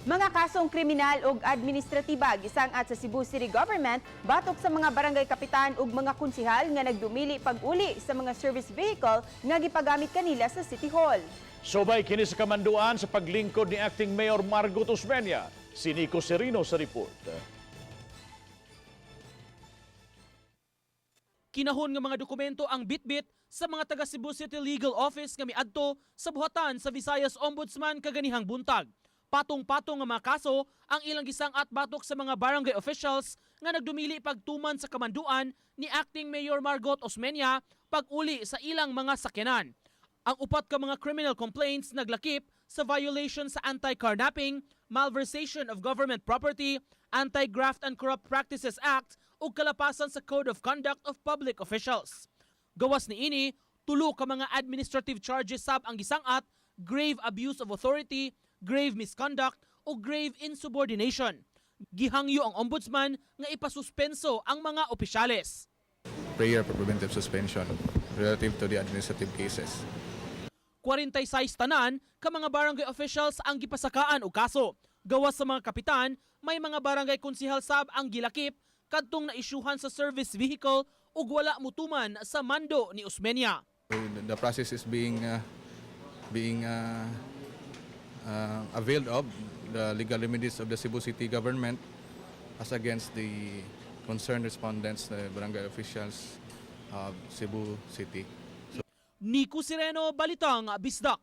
Mga kasong kriminal ug administratiba gisangat sa Cebu City Government batok sa mga barangay kapitan ug mga konsihal nga nagdumili pag-uli sa mga service vehicle nga gipagamit kanila sa City Hall. Subay kini sa kamanduan sa paglingkod ni Acting Mayor Margot Osmeña. Si Nico Serino sa report. Kinahon nga mga dokumento ang bitbit sa mga taga Cebu City Legal Office nga miadto sa buhatan sa Visayas Ombudsman kaganihang buntag. Patong-patong nga mga kaso ang ilang gisang-at batok sa mga barangay officials nga nagdumili pagtuman sa kamanduan ni Acting Mayor Margot Osmeña pag-uli sa ilang mga sakyanan. Ang upat ka mga criminal complaints naglakip sa violation sa anti-carnapping, malversation of government property, Anti-Graft and Corrupt Practices Act ug kalapasan sa Code of Conduct of Public Officials. Gawas niini, tulo ka mga administrative charges sab ang gisangat: grave abuse of authority, grave misconduct ug grave insubordination. Gihangyo ang ombudsman nga ipasuspenso ang mga opisyales. Prayer for preventive suspension relative to the administrative cases. 46 tanan ka mga barangay officials ang gipasakaan og kaso. Gawas sa mga kapitan, may mga barangay konsihal sab ang gilakip kadtong naisyuhan sa service vehicle ug wala mutuman sa mando ni Osmeña. So the process is being availed of the legal remedies of the Cebu City government as against the concerned respondents, the barangay officials of Cebu City. Nico Sireno, Balitang Bisdak.